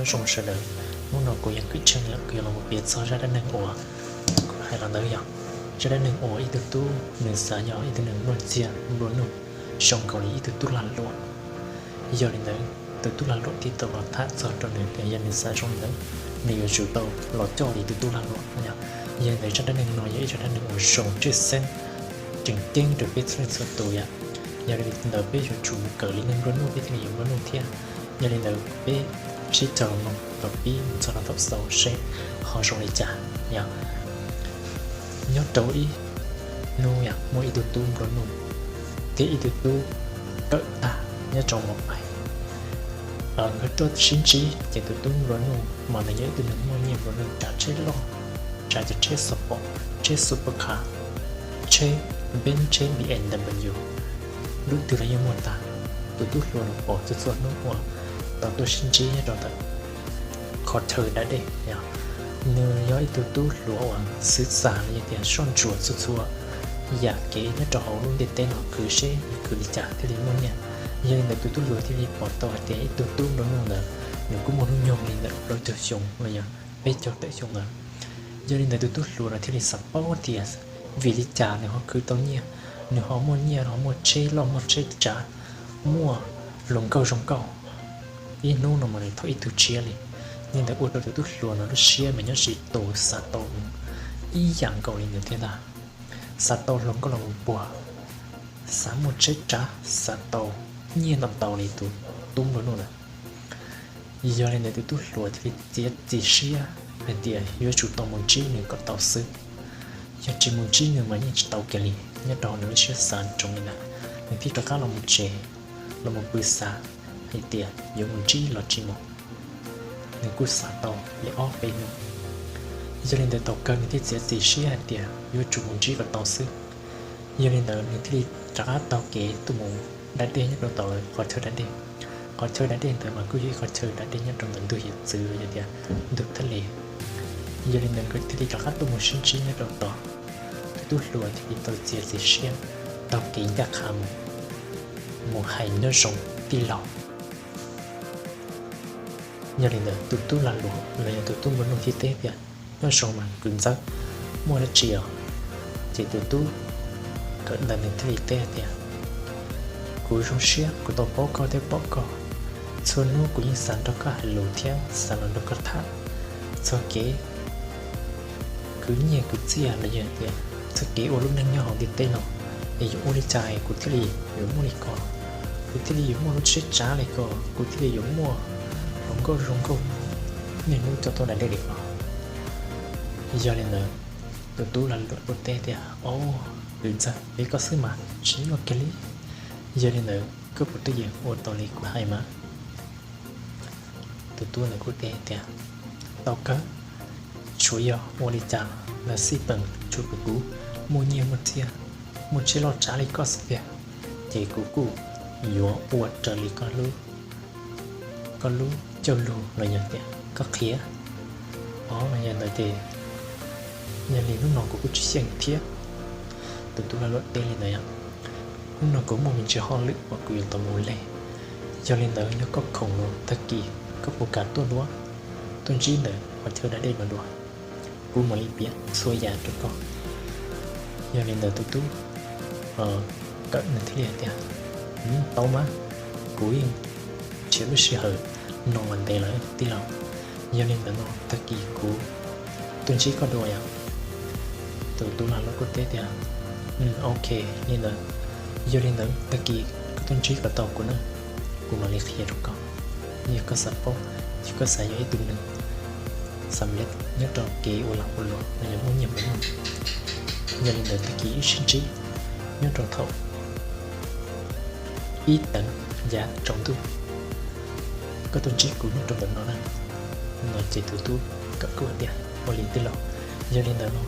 Nyob zoo sawv daws, hnub no kuv yog Kwm Tsheej, kuv yuav los piav txog zaj dab neeg uas kuv hais los ntawd yog zaj dab neeg uas ib tug tub nws xav yog ib tug neeg nplua txiag nplua nuj zoo nkaus li ib tug tub lag luam. Yog li ntawd, tus tub lag luam thiaj tau los tham txog rau nws tias yog nws xav zoo li ntawd, nws yuav tsum tau los coj li tus tub lag luam. Yog li ntawd, zaj dab neeg no yog ib zaj dab neeg uas zoo tshwj xeeb tseem ceeb rau peb txhua leej txhua tus yom. Yog li ntawd, peb yuav tsum mus kawm li neeg nplua nuj peb thiaj li yuav nplua nuj thiab. Yog li ntawd, peb sib cog los mloog kom pib mus txog rau thaum xaus seb ho zoo li cas. Yog nyob rau ib hnub yom, muaj ib tug tub nplua nuj thiab ib tug tub kawm tag nyob rau mos pais, nkawd tuaj sib ntsib ces tus tub nplua nuj mas nws yog ib tug neeg muaj nyiaj nplua nuj, tsav tsheb loj, tsav cov tsheb sport, tsheb supercar, tsheb Benz, tsheb B M W, lub twg los yeej muaj tag. Tus tub hluas no pom txhua txhua hnub uas tau tuaj sib ntsib nyob rau ntawm qhov chaw da dej. Nws yog ib tug tub hluas uas xwv txav los yog tias soj ntsuam txhua txhua yam kev nyob rau hauv lub ntiaj teb no, khwv seb yuav khwv li cas thiaj li muaj nyiaj. Yog li ntawd, tus tub hluas thiaj li pom tau hais tias ib tug tub nplua nuj ntawd nws kuj muaj hnub nyoog li ntawm plaub caug xyoo los yog peb caug tawm xyoo ntawd. Yog li ntawd, tus tub hluas no thiaj li xav paub tias vim li cas nws ho khwv tau nyiaj, nws ho muaj nyiaj, ho muaj tsheb loj, muaj tsheb tsav, muaj hluas nkauj zoo nkauj, ib hnub no mas nws thov ib tug tshiab li. Yog li ntawd, ua rau tus tub hluas no lub siab mas nyob tsis tus, xav tau ib yam nkaus li ntawd thiab ntag. Xav tau hluas nkauj los mus puag, xav muaj tsheb tsav, xav tau nyiaj ntau ntau li tus tub nplua nuj ntawd. Yog li ntawd, tus tub hluas thiaj li txiav txim siab hais tias yuav tsum tau mus ntsib nws kom tau xwb. Yog tsis mus ntsib nws mas yeej tsis tau kiag li. Nyob rau nws lub siab xav ntsoov li ntawd, nws thiaj rov qab los mus tsev, los mus pw xav hais tias yuav mus ntsib los tsis mus, nws kuj xav tau li ob peb hnub. Yog li ntawd, thaum kawg nws thiaj txiav txim siab hais tias yuav tsum mus ntsib kom tau xwb. Yog li ntawd, nws thiaj li rov qab taug kev tuaj mus da dej nyob rau tom lawv qhov chaw da dej. Qhov chaw da dej ntawd mas kuj yog ib qhov chaw da dej nyob rau ntawm ntug hiav txwv los yog tias ntug thaj li. Yog li ntawd, nkawd thiaj li rov qab tuaj mus sib ntsib nyob rau tod. Tus tub hluas thiaj li tau txiav txim siab taug kev ncaj qha mus, mus hais nyob zoo tij laug. Yog li ntawd, tus tub lag luam los yog tus tub nplua nuj thiaj teb tias, nyob zoo mas kwv ntxawg, muaj dab tsi os? Ces tus tub kawm ntawd nws thiaj li teb tias, kuv zoo siab kuv tau paub koj thiab pom koj. Txhua hnub kuv yeej xav nrog koj hais lus thiab xav los nrog koj tham txog kev khwv nyiaj khwv txiaj los yog tias txog kev ua lub neej nyob hauv ntiaj teb no, es yuav ua li cas kuv thiaj li yuav muaj li ko, kuv thiaj li yuav muaj lub tsheb tsav li ko, kuv thiaj li yuav muaj hluas nkauj zoo nkauj niaj hnub coj tuaj da dej li ko. Yog li ntawd, tus tub lag luam kuj teb tias, o, kwv ntxawg, li koj xwb mas tsis nyuaj kiag li. Yog li ntawd, koj puas tuaj yeem ua tau li kuv hais mas? Tus tub ntawd kuj teb tias, tau kawg, tsuav yog ua li cas los xij peem tsuav kom kuv muaj nyiaj muaj txiaj, muaj tsheb loj tsav li koj xwb tiag, ces kuv kuj yuav ua raws li koj lub cauj lug los yog tias koj qhia. O, yog ntawd ces yog li hnub no kuv kuj tsis xyeej thiab. Tus tub lag luam teb li ntawd, hnub no kuv muaj me ntsis hauj lwm uas kuv yuav tau mus ua leg. Yog li ntawd, yog koj khoom los tag kis koj puas kam tuaj dua, tuaj ntsib ntawm qhov chaw da dej no dua, kuv mam li piav txhua yam rau koj. Yog li ntawd, tus tub kawm nws thiaj li hais tias, tau mas, kuv yeej nrhiav lub sij hawm no mas ntev lawm tij laug. Yog li ntawd no tag kis kuv tuaj ntsib koj dua yom. Tus tub lag luam kuj teb tias, ok, li ntawd, yog li ntawd tag kis koj tuaj ntsib kom tau kuv na, kuv mam li qhia rau koj. Yog koj xav paub, yog koj xav yog ib tug neeg xam lej nyob rau kev ua lag ua luam los yog muaj nyiaj muaj noj, yog li ntawd tag kis wb sib ntsib nyob rau thaum ib teev yav tsaus ntuj, koj tuaj ntsib kuv nyob rau ntawm no na. No ces tus tub kawm kuj hais tias, ua li tij laug, yog li ntawd no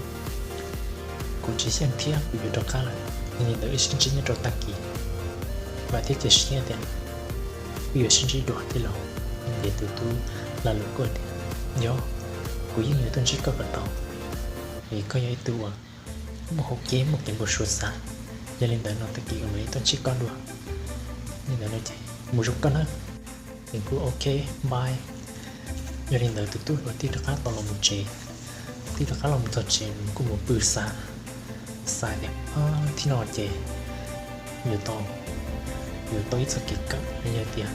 kuv tsis xyeej thiab kuv yuav rov qab lawm, yog li ntawd wb sib ntsib nyob rau tag kis, vam thiab cia siab tias wb yuav sib ntsib dua tij laug. Ces tus tub lag luam kuj tias, yog, kuv yeej yuav tuaj ntsib koj kom tau, es koj yog ib tug uas muaj hauv kev muaj kev npau suav xav. Yog li ntawd no tag kis kuv mam li tuaj ntsib koj dua. Li ntawd no ces mus zoo koj na. Ces kuj ok, bye. Yog li ntawd tus tub hluas thiaj rov qab tau los mus tsev. Thiaj rov qab los mus txog tsev, nws kuj mus pw xav, xav tias, Thib no ces yuav tau, yuav tau ib txoj kev kawm los yog tias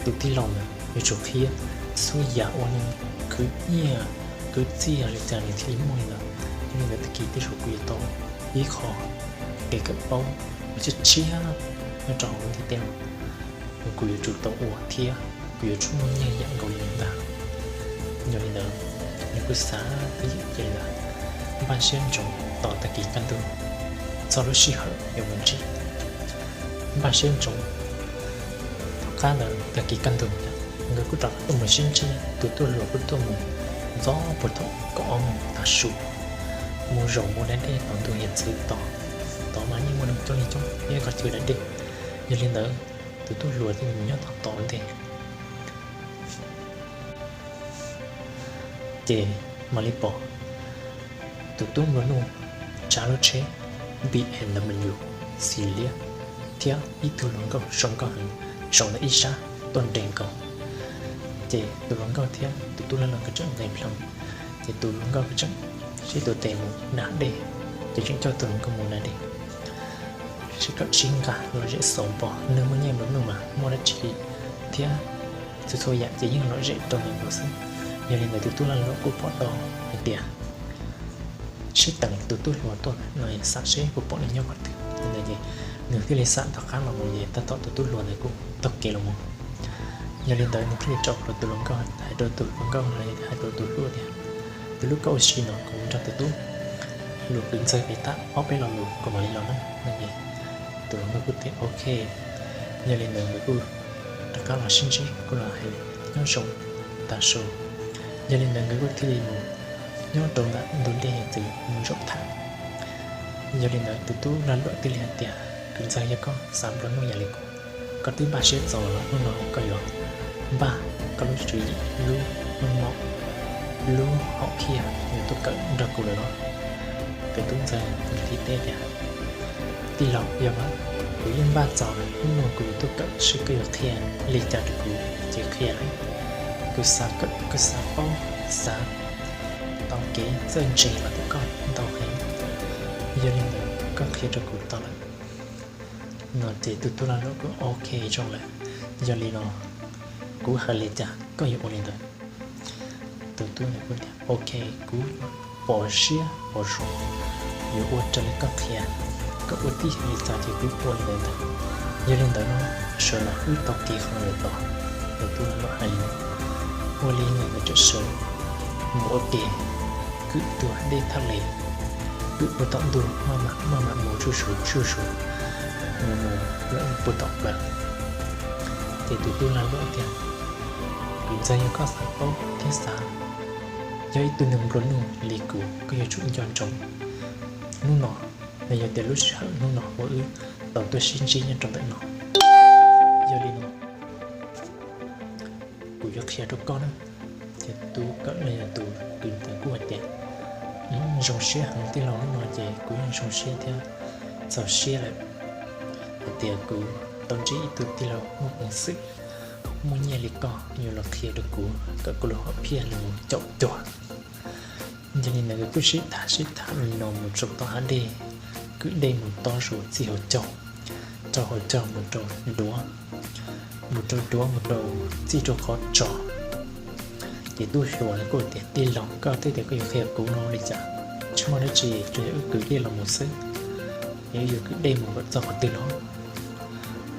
tus tij laug ntawd yuav tsum qhia txhua yam uas nws khwv nyiaj khwv txiaj li cas nws thiaj li muaj li ntawd. Yog li ntawd tag kis tej zaum kuv yuav tau ib qho kev kawm paub uas tshiab tshiab nyob rau hauv lub ntiaj teb no, kuv yuav tsum tau ua thiab kuv yuav tsum muaj nyiaj yam nkaus li ntag. Yog li ntawd, nws kuj xav twj ywm cia li ntawd, npaj siab ntsoov tos tag kis kaj ntug txog lub sij hawm yuav mus ntsib. Npaj siab ntsoov tom qab ntawd tag kis kaj ntug, nkawd kuj rov qab tuaj mus sib ntsib, tus tub hluas kuj tuaj mus ntxov puag thaum kaum ob moos tav su, mus zaum mus da dej tom ntug hiav txwv tod, tod mas yeej muaj neeg coob li coob thiab koj chaw da dej. Yog li ntawd, tus tub hluas thiaj mus nyob tom tod ua ntej. Ces mam li pom tus tub nplua nuj tsav lub tsheb B M W xim liab thiab ib tug hluas nkauj zoo nkauj heev zaum ntawm ib sab tuaj nres nkaus. Ces tus hluas nkauj thiab tus tub lag luam nkawd tseem nqis plhaw, ces tus hluas nkauj tseem sib tua tes mus da dej, ces tseem coj tus hluas nkauj mus da dej. Sib kawm sib nqa lom zem xauv npo, neeg muaj nyiaj nplua nuj mas muaj dab tsi li thiab txhua txhua yam ces yeej lom zem rau nws nkaus xwb. Yog li ntawd tus tub lag luam kuj pom tau hais tias sib teem tus tub hluas tuaj no, xam seb puas pom nws nyob qhov twg. Yog li ntawd ces nws thiaj li xam tom qab los mus ces tab tom tus tub hluas ntawd kuj taug kev los mus. Yog li ntawd nws thiaj li tsom plhuav tus hluas nkauj, hais rau tus hluas nkauj, hais rau tus hlub tias, Tus hlub, koj ua si no, kuv nrog tus tub hluas kwv ntxawg pem tab ob peb lo lus kuv mam li los na. Tus hluas nkauj kuj tias, Ok. Yog li ntawd nkawd kuj rov qab los sib ntsib, kuj los hais nyob zoo tav su. Yog li ntawd nkawd kuj thiaj li mus nyob rau ntawm ntug dej hiav txwv mus zaum tham. Yog li ntawd tus tub lag luam thiaj li hais tias, Kwv ntxawg, yog koj xav nplua nuj yam li kuv, koj twb npaj siab txaus los, hnub no koj yuav npaj koj lub tswv yim, lub meej mom, lub hom phiaj yuav tuaj kawm nrog kuv lawm los? Tus tub ntxawg thiaj teb tias, Tij laug, yog mas, kuv yeej npaj txaus lawm, hnub no kuv yuav tuaj kawm seb koj yuav qhia li cas rau kuv ces qhia lawm. Kuv xav kawm, kuv xav paub, xav tau kev txawj ntse los ntawm koj ntau heev. Yog li ntawd koj qhia rau kuv tau lawm. No ces tus tub lag luam kuj, Ok, zoo lawm. Yog li no kuv hais li cas koj yuav ua li ntawd. Tus tub ntawd kuj tias, Ok, kuv pom siab pom zoo yuav ua raws li koj qhia, koj ua tib yam li cas ces kuv ua li ntawd ntag. Yog li ntawd no sawv los wb taug kev qhov lawm tod. Tus tub lag luam hais li no. Ua li nkawd txawm sawv mus ua ke, kwm tuag dej thaj les, kwm puag tom ntug maj mam mus zuj zus zuj zus, mus mus lawm puag tom plaws. Ces tus tub lag luam tias, Kwv ntxawg, yog koj xav paub thiab xav yog ib tug neeg nplua nuj li kuv, koj yuav tsum nco ntsoov. Hnub no, los yog tias lub sij hawm hnub no uas wb tau tuaj sib ntsib nyob rau ntawm no, yog li no kuv yuav qhia rau koj na. Ces tus kawm los yog tus kwv ntawd kuj hais tias, Zoo siab heev tij laug, hnub no ces kuv yeej zoo siab thiab txaus siab lawm hais tias kuv tau ntsib ib tug tij laug muaj peev xwm, muaj nyiaj li koj yuav los qhia rau kuv kawm kuv lub hom phiaj li mus caum cuag. Yog li ntawd nkawd kuj sib tham sib tham li no mus txog tom hav dej, kwm dej mus tob zus txij hauv caug, rau hauv caug mus rau duav, mus rau duav mus rau txij rau qhov tsos. Ces tub hluas kuj tias, Tij laug, koj twb tias koj yuav qhia kuv no li cas? Tsis muaj dab tsi, tsuas yog wb kwv dej los mus xwb. Yog wb yuav kwv dej mus kom txog qhov twg los?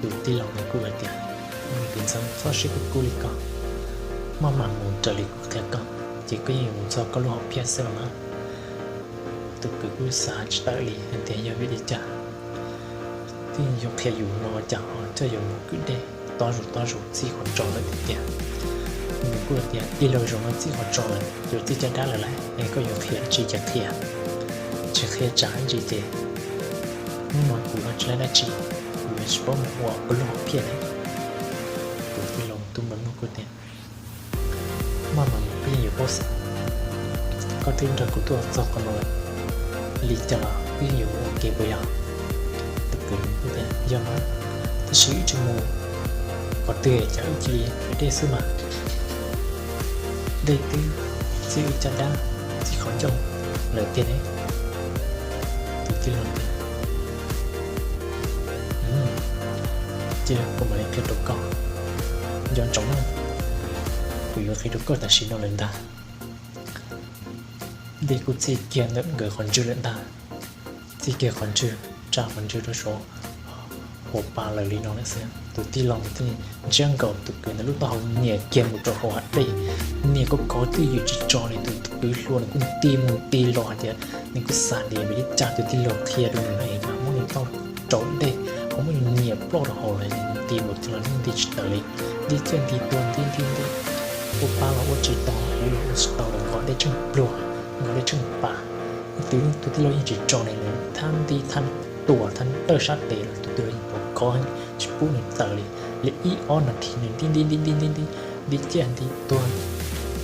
Tus tij laug ntawd kuj hais tias, Kwv ntxawg, txhob siab kub kub li ko, maj mam mus raws li kuv qhia koj, ces koj yeej yuav mus txog koj lub hom phiaj xwb los mas. Tus kwv kuj xav tsis tawm li hais tias yog vim li cas thiaj yuav qhia yus no cas ho coj yus mus kwm dej tob zus tob zus txij qhov tsos lawm tiag tiag. Nws kuj hais tias, Tij laug, zaum no txij qhov tsos lawm, yuav txij caj dab lawm lauj, es koj yuav qhia dab tsi ces qhia, tsis qhia tsam ib ntsis ces hnub no kuv ho tsis laib dab tsi, kuv yuav tsis paub mus ua kuv lub hom phiaj li. Tus tij laug tus nplua nuj kuj tias, Maj mam mus, koj yeej yuav paub xwb. Koj twb nrog kuv tuaj txog qhov no lawm, li cas los wb yeej yuav mus ua ke puas yog? Tus kwv kuj tias, Yog mas, tab sis wb tsis mus qhov twg cas wb cia li kwv dej xwb mas. Dej twb txij wb caj dab, txij qhov ncauj lawm tiag ne. Tus tij laug tias, ces kuv mam li qhia rau koj. Nco ntsoov na, kuv yuav qhia rau koj tam sim no lawm ntag. Dej kuj txij kiag ntawm nkawd qhov ntswg lawm ntag. Txij kiag qhov ntswg, tsa qhov ntswg rau saum Huas Pas lawm li no lawm xwb. Tus tij laug thiaj li ntsiab nkaus tus kwv ntawd lub taub hau nias kiag mus rau hauv hav dej, nias khov khov twb ywm tsis tso li. Tus kwv hluas nws kuj nti mus nti los hais tias nws kuj xav tias vim li cas tus tij laug qhia rau nws no es muab nws taub rau dej, ho muab nws nias ploj rau hauv lawm, nws nti mus nti los nws nti tsis tawm li. Nti ciaj nti tuag nti nti nti, ua pa los ua tsis tau, ua los ua tsis tau lawm, nqos dej tsheej pluag, nqos dej tsheej pas. Tus, tus tij laug yeej tsis tso li, nws thab nti thab tuam thab dawj sab tes los tus tij laug yeej khov khov tsis pub nws tawm li. Li ib ob nas this nws nti nti nti nti nti nti, nti ciaj nti tuag,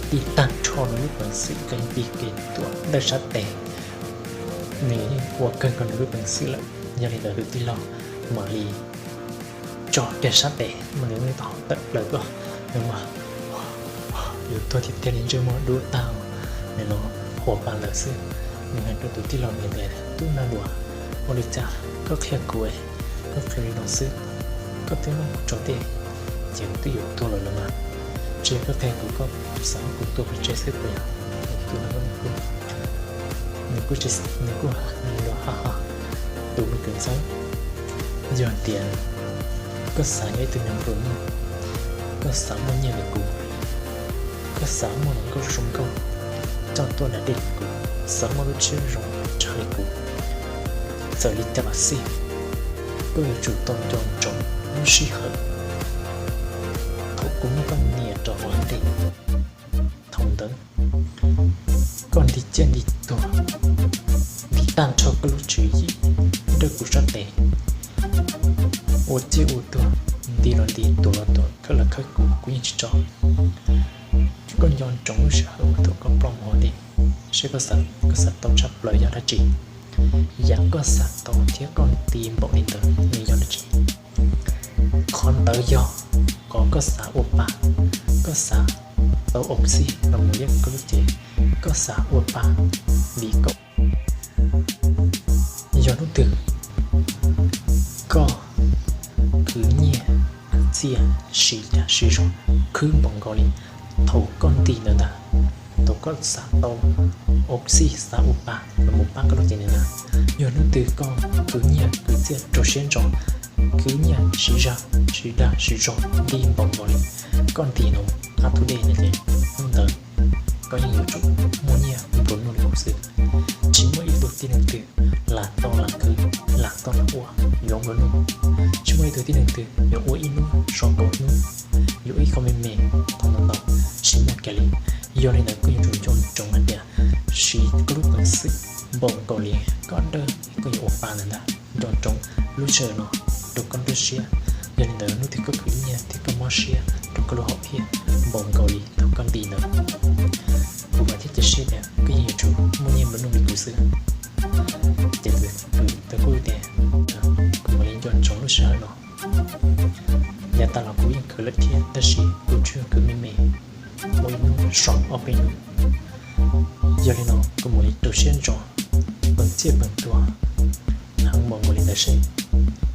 nti tag nrho nws lub peev xwm, nti kev tuam dawj sab tes. Nws yeej ua kawg nkaus nws lub peev xwm lawm, yog li ntawd tus tij laug mam li tso kiag sab tes mas nws lub taub hau tawm plaws tuaj, nws mas yus tuag tiag tiag li, ntsej muag dub tag, nws los Huas Pas lawm xwb. Nws hais rau tus tij laug tias, tub nag duav, ua li cas koj qhia kuv, koj qhia li no xwb, koj twb muab kuv tso dej ces kuv twb yuav tuag lawm los mas, tsis yog koj qhia kuv, koj xav muab kuv tua pov tseg xwb puas yog? Tus tij laug nws kuj, nws kuj, nws kuj ha ha, tus me kwv ntxawg, yog tias koj xav yog ib tug neeg pluas nuj, koj xav muaj nyiaj li kuv, koj xav muaj hluas nkauj zoo nkauj coj tuaj nram dej li kuv, xav muaj lub siab zoo tshaj li kuv, txawm li cas los xij, koj yuav tsum tau nco ntsoov lub sij hawm thaum kuv muab koj nias rau hauv dej. Thaum ntawd koj nti ciaj nti tuag, nti tag nrho koj lub tswv yim dawj kuv sab tes, ua ciaj ua tuag, nti los nti, tuam los tuam, khawb los khawb kuv, kuv yeej tsis tso. Koj nco ntsoov lub sij hawm thaum koj ploj mus hauv dej, seb koj xav, koj xav tau tshaj plaws yog dab tsi? Yam koj xav tau thiab koj nti npaum li ntawd nws yog dab tsi? Qhov ntawd yog qhov koj xav ua pa, koj xav tau auxis los mus yeej koj lub cev, koj xav ua pa vim koj, yog hnub twg koj khwv nyiaj khwv txiaj siv dag siv zog khwb npaum nkaus li thaum koj nti ntawd ntag, thaum koj xav tau auxis xav ua pa los mus pab koj lub cev ntawd ntag, yog hnub twg koj khwv nyiaj khwv txiaj rau siab ntso, khwv nyiaj siv zog siv dag siv zog nti npaum nkaus li koj nti no qab thub dej ntawd ces hnub ntawd koj yeej yuav tsum muaj nyiaj nplua nuj li kuv xwb. Tsis muaj ib tug tib neeg twg lam tau lam khwv, lam tau lam ua yuav nplua nuj. Tsis muaj ib tug tib neeg twg yuav ua ib hnub so kaum hnub, yuav ib qho me me tau ntau ntau, tsis muaj kiag li. Yog li ntawd koj yuav tsum nco ntsoov hais tias siv koj lub peev xwm npaum nkaus li koj dawj koj yuav ua pa ntawd ntag. Nco ntsoov lub sij hawm no rau koj lub siab. Yog li ntawd hnub twg koj khwv nyiaj thiab koj mob siab rau koj lub hom phiaj npaum nkaus li thaum koj nti ntawd, kuv vam thiab cia siab tias koj yeej yuav tsum muaj nyiaj nplua nuj li kuv xwb. Ces tus kwv ntawd kuj tias, kuv mam li nco ntsoov lub sij hawm no. Yav tas los kuv yeej khwv lawm thiab tab sis kuv tsuas khwv me me, muaj ib hnub so ob peb hnub. Yog li no kuv mam li rau siab ntso, peem txiaj peem tuag heev npaum nkaus li ntawd seb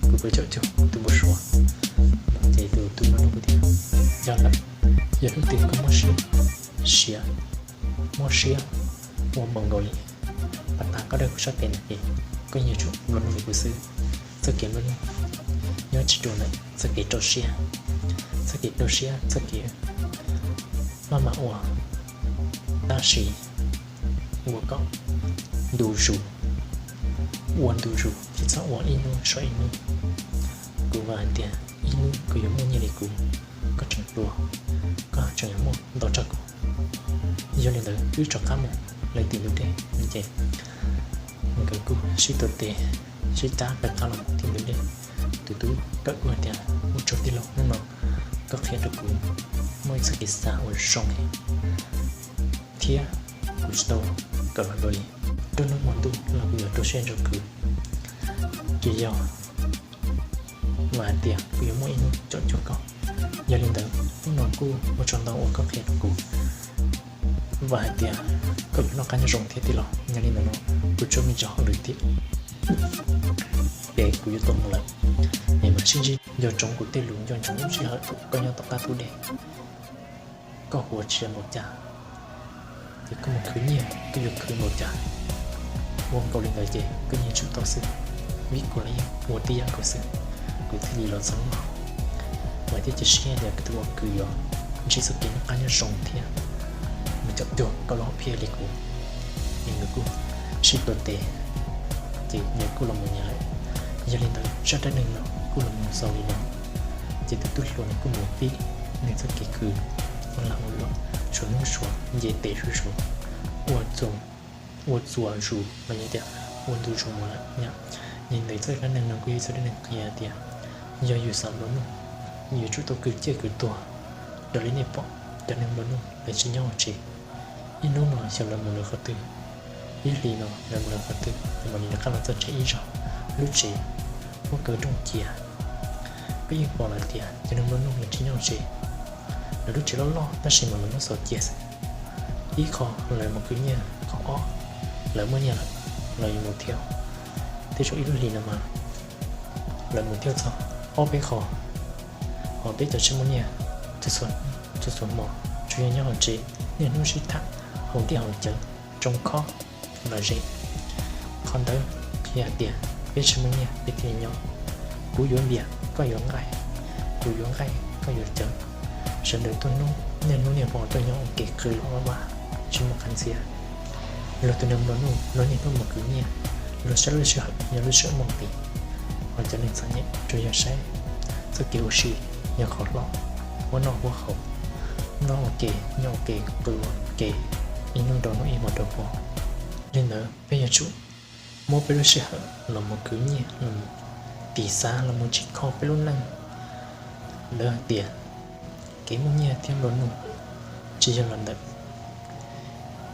kuv puas caum cuag tus npau suav. Ces tus tub no kuj tias, yog lawm, yog hnub twg koj mob siab, siav, mob siab ua npaum nkaus li pas tas koj dawj kuv sab tes ntawd ces koj yeej yuav tsum nplua nuj li kuv xwb. Txoj kev nplua nuj nyob tsis dua ntawm txoj kev rau siab. Txoj kev rau siab, txoj kev maj mam ua, tab sis ua kom ntu zus, ua ntu zus, tsis txhob ua ib hnub so ib hnub. Kuv vam hais tias ib hnub koj yuav muaj nyiaj li kuv, koj tseem hluas, koj tseem yuav muaj ntau tshaj kuv. Yog li ntawd wb rov qab mus lawm tim ntug dej no ces nkawd kuj sib tuav tes sib cab rov qab los tim ntug dej. Tus tub kawm kuj hais tias, ua tsaug tij laug, hnub no koj qhia rau kuv muaj ib txoj kev xav uas zoo thiab kuv tsis tau kawm los dua li. Nruab hnub hmo ntuj los kuv yuav rau siab ntso khwv, ces yog vam hais tias kuv yuav muaj ib hnub caum cuag koj. Yog li ntawd hnub no kuj ua tsaug ntau uas koj qhia rau kuv. Vam hais tias koj yuav noj qab nyob zoo thiab tij laug. Yog li ntawd no kuv tsuas me ntsis hauj lwm thiab ces kuv yuav tau mus lawm. Es mam sib ntsib, nco ntsoov kuv tej lus, nco ntsoov lub sij hawm koj nyob tom qab tub dej. Koj ua tsis npaum cas, ces koj mus khwv nyiaj koj yuav khwv npaum cas, ua nkaus li ntawd ces koj yeej tsum tau xwb. Vim kuv los yeej ua tib yam nkaus xwb, kuv thiaj li los txog hnub no. Vam thiab cia siab tias kuv tus ua kwv yuav ntsib txoj kev noj qab nyob zoo thiab mus caum cuag koj lub hom phiaj li kuv. Nws kuj sib tuav tes, ces nws kuj los mus nyias lawm. Yog li ntawd zaj dab neeg no kuj los mus xaus li no. Ces tus tub hluas nws kuj mus pib nws txoj kev khwv ua lag ua luam, suav hnub suav nce tes zuj zus, ua txuas zus los yog tias ua ntu zus mus lawm. Yog li ntawd txoj dab neeg no kuj yog txoj dab neeg qhia tias yog yus xav nplua nuj, yus yuav tsum tau khwv ciaj khwv tuag. Raws li nej pom cov neeg nplua nuj lawv tsis nyob hauv tsev, ib hnub no xyov lawv mus lawv qhov twg, ib hlis no lawv mus lawv qhov twg, ces mam li rov qab los txog tsev ib zaug. Lub tsev muaj kaw rooj cia. Koj yeej pom lawm tias cov neeg nplua nuj lawv tsis nyob hauv tsev, lawv lub tsev loj loj tab sis mas lawv muab xov cia xwb. Ib qho lawv mus khwv nyiaj, qhov ob lawv muaj nyiaj lawm los yuav mus thiab. Tej zaum ib lub hlis no mas lawv mus thiab txog ob peb qho. Ho peb cov tsis muaj nyiaj, txhua txhua hmo tsuas yog nyob hauv tsev niaj hnub sib tham, haus dej haus cawv, tsoo khob los ze. Qhov ntawd qhia tias peb tsis muaj nyiaj peb thiaj li nyob. Kuv yuav npias koj yuav nqaij, kuv yuav nqaij koj yuav cawv. Sawv daws tuaj hnub niaj hnub niaj hmo tuaj nyob ua ke qw los vaj vaj tsis muaj qab ntxhiab. Luag tus neeg nplua nuj luag niaj hnub mus khwv nyiaj, luag saib lub sij hawm yog lub sij hawm muaj nqis. Ho cov neeg txom nyem tsuas yog saib txoj kev ua si yog qhov hlob, huab noj huab haus, noj ua ke nyob ua ke qw ua ke, ib hnub rau hnub ib hmo rau hmo. Li ntawd peb yuav tsum muab peb lub sij hawm los mus khwv nyiaj, los mus tiv xav, los mus tsim kho peb lub neej. Lawv hais tias kev muaj nyiaj thiab nplua nuj tsis yog los ntawm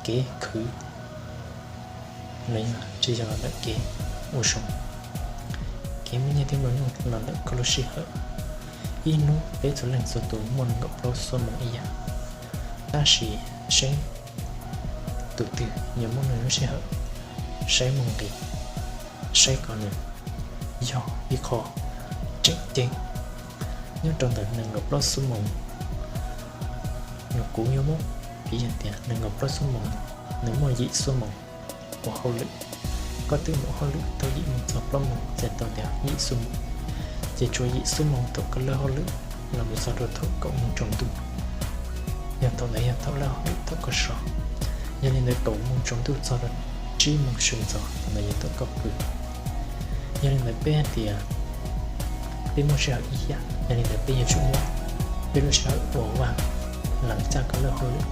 kev khwv, los yog tsis yog los ntawm kev ua zoo. Kev muaj nyiaj thiab nplua nuj los ntawm koj lub sij hawm. Ib hnub peb txhua leej txhua tus muaj nees nkaum plaub xuab moos ib yam, tab sis seb tus twg yuav muab nws lub sij hawm saib muaj nqis, saib kom nws yog ib qho tseem ceeb. Nyob rau ntawm nees nkaum plaub xuab moos, nws kuv yuav muab piv yog tias nees nkaum plaub xuab moos, nws muaj yim xuab moos ua hauj lwm. Koj twb mus hauj lwm tau yim moos txog plaub moos, txhais tau tias yim xuab moos, ces tshuav yim xuab moos thaum koj lig hauj lwm los mus txog rau thaum kaum moos tsaus ntuj. Yog thaum ntawd yog thaum lig hauj lwm thaum koj so. Yog li ntawd kaum moos tsaus ntuj txog rau tsib moos sawv ntxov, thaum ntawd yog thaum koj pw. Yog li ntawd peb hais tias peb muaj sij hawm ib yam, yog li ntawd peb yuav tsum muab peb lub sij hawm ua vaj, lam caj koj lig hauj lwm,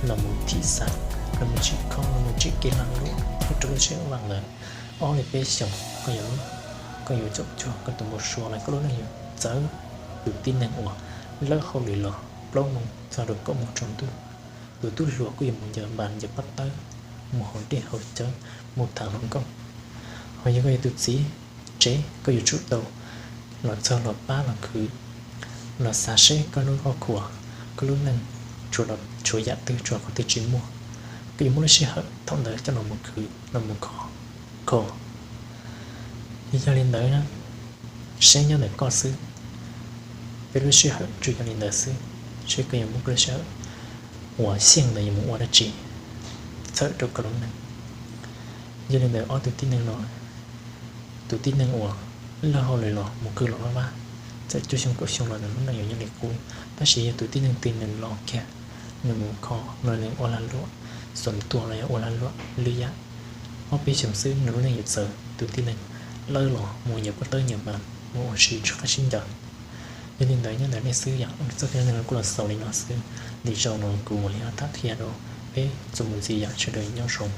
los mus thim xav, los mus tsim kho, los mus tsim kev lag luam nyob rau lub sij hawm vaj ntawd. Ob li peb xyoos koj yuav, koj yuav caum cuag koj tus npau suav los koj lub neej yuav txawv. Tus tib neeg uas lig hauj lwm los plaub moos txog rau kaum moos tsaus ntuj, tus tub hluas kuj yuav mus ncaws npas ncaws pob tawb, mus haus dej haus cawv, mus tham hluas nkauj. Ho yog koj yog tus txiv tsev, koj yuav tsum tau los txog los pab los khwv, los xav seb koj lub hauv paus, koj lub neej tshuav yam twg, tshuav qhov twg tsis muaj, koj yuav muab lub sij hawm thaum ntawd coj los mus khwv, los mus kho, kho. Yog li ntawd, seb nyob ntawm koj xwb, peb lub sij hawm tsuas yog li ntawd xwb, seb koj yuav muab koj lub sij hawm uas xyeej ntawd yuav mus ua dab tsi txhawm rau koj lub neej. Yog li ntawd ob tus tib neeg no, tus tib neeg uas lig hauj lwm los mus khwv los vaj vaj, txawm cuaj xyoo kaum xyoo los nws lub neej yuav nyob li qub, tab sis yog tus tib neeg twg nws los kiag, nws mus kho los nws ua lag luam, xuas tuag los yog ua lag luam lwm yam, ob peb xyoos xwb nws lub neej yuav txawv. Tus tib neeg lawj los mus ncaws pob tawb ncaws npas, mus ua si sib qab sib ncaws. Yog li ntawd nyob ntawm nej xwb yom, txoj dab neeg no kuj los xaus li no xwb. Lwm zaus no kuv mam li ho tham qhia rau peb txuas mus ntxiv yom, sawv daws nyob zoo.